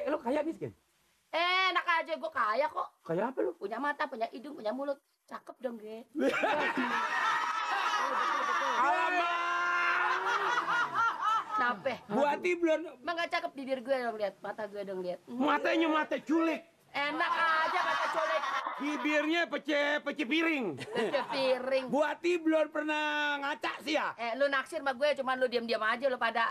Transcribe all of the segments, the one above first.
Lu kaya miskin? Enak aja, gue kaya kok. Kaya apa lu? Punya mata, punya hidung, punya mulut. Cakep dong, Ge. Alamak! Kenapa? Buati belum. Emang gak cakep bibir gue dong, lihat. Mata gue dong, lihat. Matanya mata culik. Enak aja mata colek. Bibirnya pece piring. Pece piring. Buati belum pernah ngaca sih ya? Lu naksir sama gue, cuman lu diam-diam aja lu pada.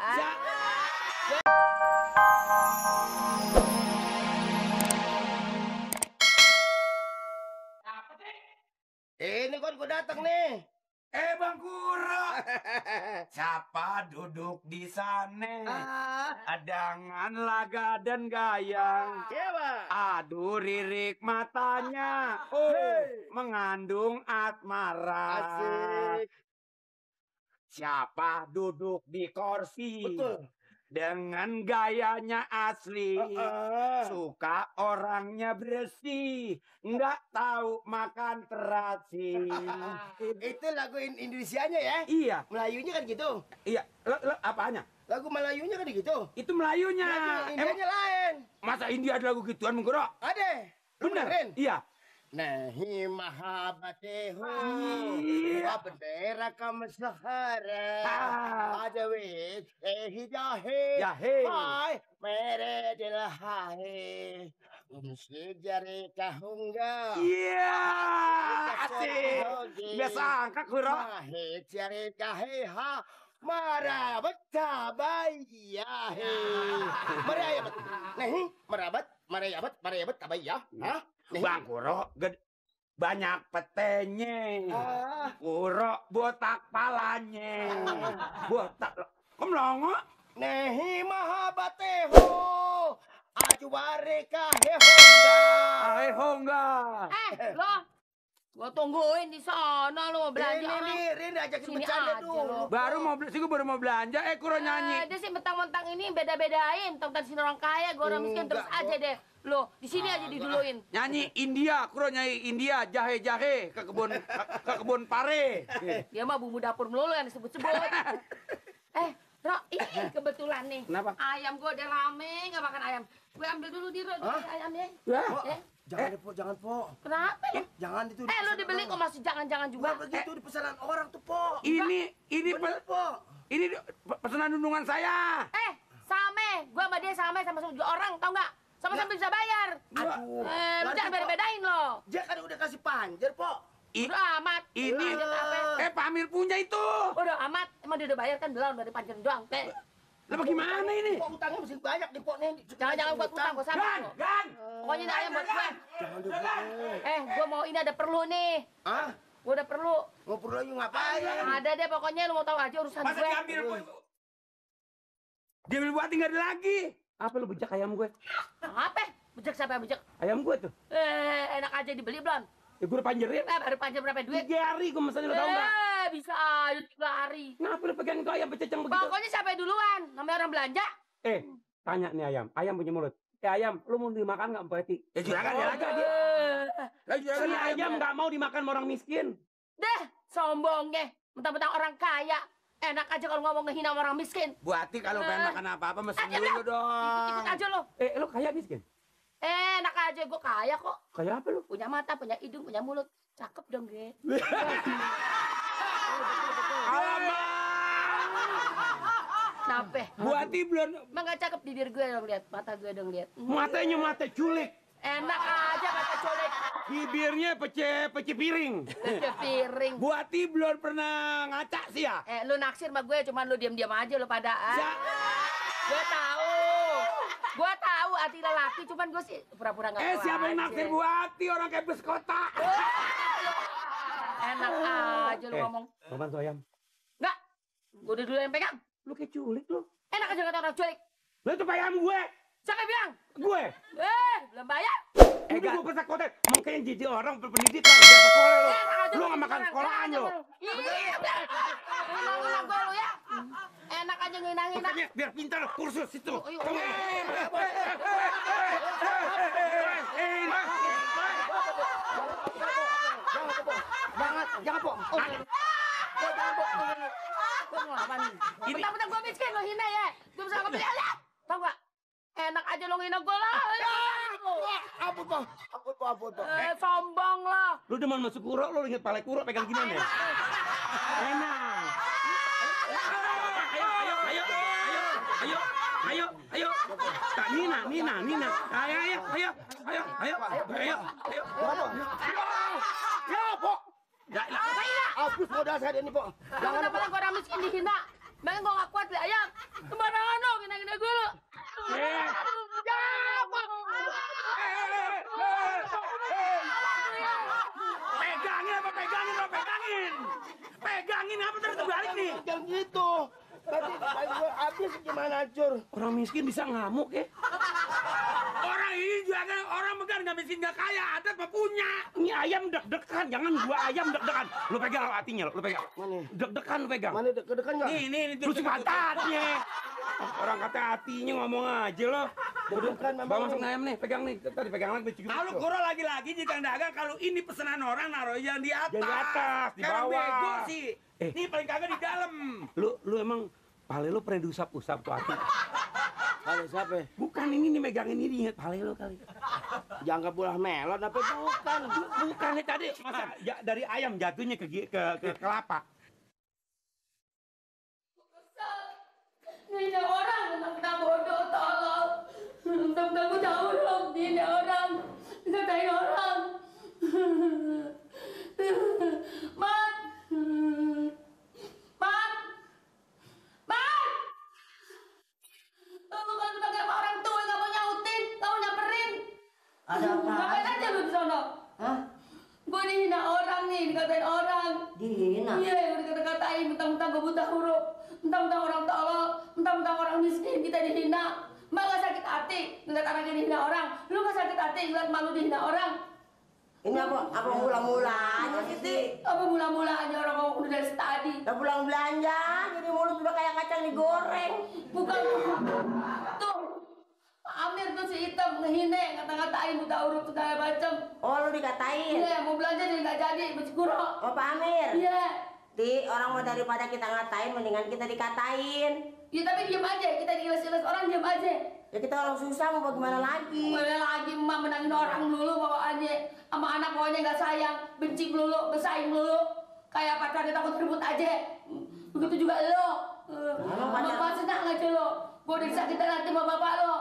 Ini kan gue datang nih. Bang Kuro. Siapa duduk di sana? Adangan laga dan gayang. Siapa? Aduh ririk matanya. Mengandung asmara. Asik. Siapa duduk di kursi? Betul. Dengan gayanya asli. Suka orangnya bersih. Nggak tahu makan terasi. Itu lagu Indonesianya ya? Iya. Melayunya kan gitu. Iya. Lo apanya? Lagu Melayunya kan gitu. Itu Melayunya. Lagu Indianya lain. Masa India ada lagu gituan, Bang Kuro? Ada. Lu Bener? dengerin? Iya. Nahi mahabbatehu Iya. wa bendera kam sahara ada wit jahe Jahe. hai mere dilahai musik jari kahungga Iya. Asik. Biasa angkat, Kuro. mahe jari kahe ha marabat tabayahe merayabat nahi marabat tabayah ha Bang Kuro, banyak petenya. Kuro botak palanya. Botak. Kok melongo? Nehi mahabateho ajuare kahe honda. Ayo enggak. Lo, gua tungguin di sana lo belanja. Rin ajakin Sini bercanda aja dulu. Gue baru mau belanja. Kuro nyanyi. Dia sih mentang-mentang ini beda-bedain. Tentang sini orang kaya, gua orang miskin terus Enggak, aja deh. Lo, di sini aja diduluin. Nyanyi India, Kuro nyanyi India, jahe-jahe ke kebun pare. Dia mah bumbu dapur melulu yang disebut-sebut. Ro, ini kebetulan nih. Kenapa? Ayam gua udah rame, nggak makan ayam. Gue ambil dulu di ayamnya. Wah. Jangan deh, Po, jangan, Po. Kenapa ya? Jangan itu. Lu dibeli kok masih jangan-jangan juga. Bukan begitu di pesanan orang tuh, Po. Ini Bener, Po. pesanan undangan saya. Same. Gua sama dia sama orang, tau nggak? Sama-sama bisa bayar. Aduh. Lu jangan beda-bedain lo. Dia kan udah kasih panjer, Po. Udah amat. Ini Pak Amir punya itu. Udah amat. Emang dia udah bayar kan belum dari panjang doang, teh. Lah bagaimana ini? Po, utangnya masih banyak nih, Po. Nih. Jangan buat utang, gua sama. Gan. Pokoknya ini ayam buat gue. Jangan dulu. Gua mau ini ada perlu nih. Hah? Gua udah perlu. Mau perlu lagi ngapain? Ada deh pokoknya lu mau tahu aja urusan Masa gue. diambil? Dia ambil buat tinggal lagi. Apa lu bejak ayam gue? Apa? Bejek siapa yang bejek? Ayam gue tuh. Enak aja dibeli belum? Ya gue udah panjerin. Baru panjang berapa duit? 3 hari gue mesennya, lo tau nggak? Bisa aja 3 hari. Kenapa lu pegang itu ayam pececang begitu? Pokoknya siapa yang duluan? Namanya orang belanja. Tanya nih ayam. Ayam punya mulut. Ayam, lu mau dimakan nggak Mbak Eti? Ya juragan dia aja dia. Ini ayam nggak mau dimakan sama orang miskin. Deh, sombong deh. Mentang-mentang orang kaya. Enak aja kalau ngomong ngehina orang miskin. Bu Ati kalau pengen makan apa-apa mesen dulu dong. Ikut aja lo. Lu kaya miskin? Enak aja, gue kaya kok. Kaya apa lu? Punya mata, punya hidung, punya mulut. Cakep dong, Ge. Alamak! Kenapa? Bu Ati belum. Emang gak cakep bibir gue dong, lihat. Mata gue dong, lihat. Matanya mata culik. Enak aja mata colek. Bibirnya pece piring. Pece piring. Bu Ati belum pernah ngaca sih ya? Lu naksir sama gue, cuman lu diam-diam aja lu pada. Gue tahu hati lelaki, cuman gue sih pura-pura nggak tahu. Siapa yang naksir Bu Ati? Orang kayak bus kota. Enak aja lu ngomong. Mau bantu ayam? Enggak, gue udah dulu yang pegang. Lu kayak culik lu. Enak aja kata orang culik. Lu itu ayam gue. Siapa yang bilang? Gue. Belum bayar. Udah gue pesak kota. Makanya jadi orang berpendidikan. Biar sekolah lu. Lu nggak makan sekolahan lu. Iya, ulang gue lu ya. Enak aja nginangin. Makanya biar pintar kursus itu. Jangan, Po. Bentar-bentar gue miskin lo hina ya. Gue bisa ngebeli lihat. Tau gak? Enak aja lo ngina gue lah. Ampun, Pak. Ampun, Pak. Sombong lo. Lu demen masuk kuro, lu inget pale kuro pegang gini ya? Enak. Ayo. Kak Nina. Ayo. Ya, Pak. Habis modal saya ini, Pak. Jangan apa gue orang miskin dihina. Makanya gue gak kuat lihat ayam. Sembarangan lo gina-gina gue lo. Pegangin apa terus terbalik nih? Jangan gitu. Tadi gue habis gimana, Cur? Orang miskin bisa ngamuk ya? Orang ini juga orang megang nggak miskin nggak kaya, ada apa punya. Ini ayam deg-degan, jangan gua ayam deg-degan. Lu pegang hatinya, lu pegang. Mana? Deg-degan lu pegang. Mana deg-degan nggak? Ini Terus pantatnya. Orang kata hatinya ngomong aja lo. Deg-degan memang. Bawa masuk ayam nih, pegang nih. Tadi pegang lagi. kalau kuro lagi-lagi jika dagang, kalau ini pesanan orang naruh yang di atas. Yang di atas, di Karena bawah. bego sih. Ini paling kagak di dalam. Lu emang pale lu pernah diusap-usap tuh hati? Ada siapa? Bukan ini nih megangin ini inget pale lu kali. Jangka bulah melon apa bukan? Bukan nih tadi masa dari ayam jatuhnya ke kelapa. Ini orang tentang bodoh tolong. Tentang gue tahu dong ini orang. Dikatain orang. Mat. Lu kan sebagai orang tua nggak mau nyautin, nggak mau nyamperin. Ada apa? Ngapain aja lu di sana? Hah? Gue dihina orang nih, dikatain orang. Dihina? Iya, udah dikata-katain, mentang-mentang gue buta huruf, mentang-mentang orang tolol, mentang-mentang orang miskin, kita dihina. Mbak gak sakit hati ngeliat anaknya dihina orang. Lu gak sakit hati ngeliat malu dihina orang. Ini apa mula-mulanya sih? Apa mula-mulanya orang ngomong udah dari tadi? Udah pulang belanja, jadi mulut udah kayak kacang digoreng. Bukan. Tuh. Pak Amir tuh si hitam ngehine, ngata-ngatain buta huruf segala macem. Oh, lu dikatain? Iya, mau belanja jadi gak jadi, Cikuro. Oh, Pak Amir? Iya. Di orang mau daripada kita ngatain, mendingan kita dikatain. Ya tapi diem aja, kita diiles-iles orang diem aja. Ya kita orang susah mau bagaimana lagi? Mana lagi emak menangin orang dulu bawaannya. Sama anak pokoknya gak sayang, benci melulu, bersaing melulu. Kayak pacarnya takut ribut aja. Begitu juga lo. Bapak senang aja lo. Gue udah disakitin hati sama bapak lo.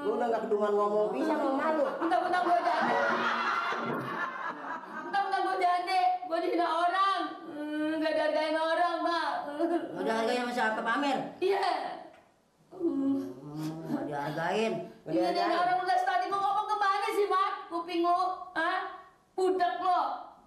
Lu udah gak keduman ngomong bisa sama malu. Mentang-mentang gue jadi. Mentang-mentang gue jadi. Gue dihina orang. Gak dihargain orang, Mak. Udah harganya sama siapa, Pak Amir? Iya. Gak dihargain. Iya, dan orang udah tadi mau ngomong kemana sih, Mak? Kuping lo, hah? Budak lo.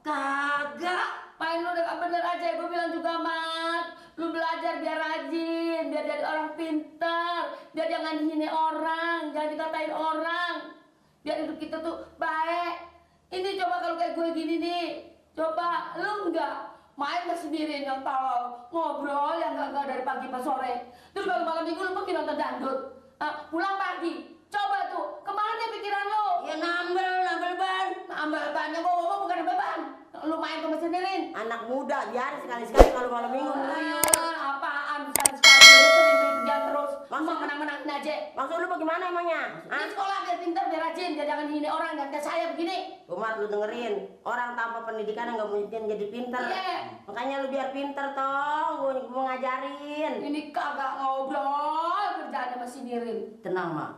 Kagak. Main lu udah bener aja, gue bilang juga, Mat. Lu belajar biar rajin, biar jadi orang pintar, biar jangan dihina orang, jangan dikatain orang. Biar hidup kita tuh baik. Ini coba kalau kayak gue gini nih, coba lu enggak main sendirian yang tolol, ngobrol yang enggak dari pagi pas sore. Terus kalau malam minggu lu pergi nonton dangdut, pulang pagi. Coba tuh, kemana pikiran lu? Ya nambel ban. Nambel bannya gua ngomong bukan beban. Lu main ke mesin sendirian. Anak muda biar sekali-sekali kalau malam minggu ngeluyur. Apaan sekali-sekali lu sering kerjaan terus. Mama menang-menangin aja. Maksud lu bagaimana emangnya? Di sekolah biar pintar, biar rajin, biar jangan hina orang, jangan kayak saya begini. Umat lu dengerin, orang tanpa pendidikan nggak mungkin jadi pinter. Iya. Makanya lu biar pinter toh, gue mau ngajarin. Ini kagak ngobrol, kerjaannya masih nirin. Tenang, Mak.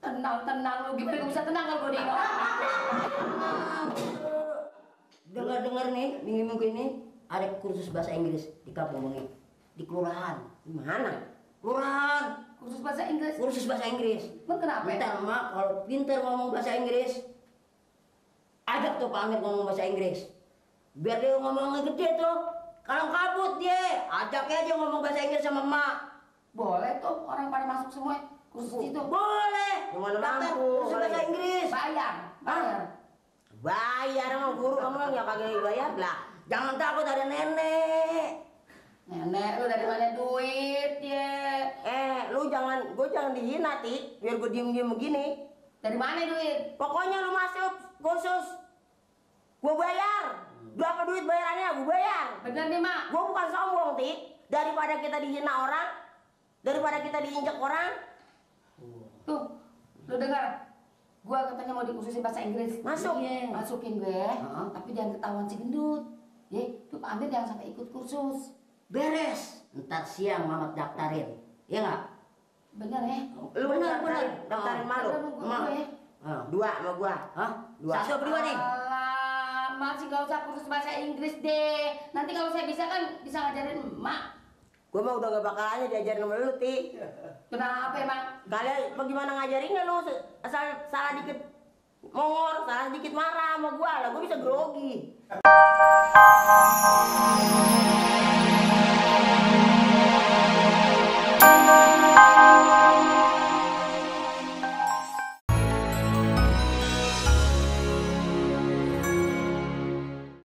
Tenang lu, gimana gue bisa tenang kalau gue dihina orang? Dengar nih, minggu-minggu ini ada kursus bahasa Inggris di kampung ini, di kelurahan. Di mana? Kelurahan. Kursus bahasa Inggris. Kursus bahasa Inggris. Emang kenapa? Bentar, Mak, kalau pinter ngomong bahasa Inggris, ajak tuh Pak Amir ngomong bahasa Inggris. Biar dia ngomongnya gede tuh. Kalau kabut dia, ajak aja ngomong bahasa Inggris sama Mak. Boleh tuh, orang pada masuk semua kursus itu. Boleh. Gimana mampu? Kursus bahasa Inggris. Bayar. Bayar sama guru kamu yang kagak bayar lah. Jangan takut ada nenek. Nenek lu dari mana duit ya? Lu gue jangan dihina, Tik. Biar gue diem-diem begini. Dari mana duit? Pokoknya lu masuk kursus, gue bayar. Berapa duit bayarannya? Gue bayar. Bener nih, Mak. Gue bukan sombong, Tik. Daripada kita dihina orang, daripada kita diinjak orang. Tuh, Lu dengar? Gua katanya mau dikursusin bahasa Inggris. Masuk. Iya, masukin gue. Tapi jangan ketahuan si gendut. Ya, tuh Pak Amir jangan sampai ikut kursus. Beres. Ntar siang Mamat daftarin. Iya nggak? Bener ya? Lu bener. Daftarin malu. Udah mau gua ya. Dua sama gua. Hah? Dua. Satu apa dua nih? Alah, masih gak usah kursus bahasa Inggris deh. Nanti kalau saya bisa kan bisa ngajarin emak. Gua mah udah gak bakalannya diajarin sama lu, Ti. Kenapa emang? Kalian bagaimana ngajarinnya lu? Asal salah dikit mongor, salah dikit marah sama gua lah. Gua bisa grogi.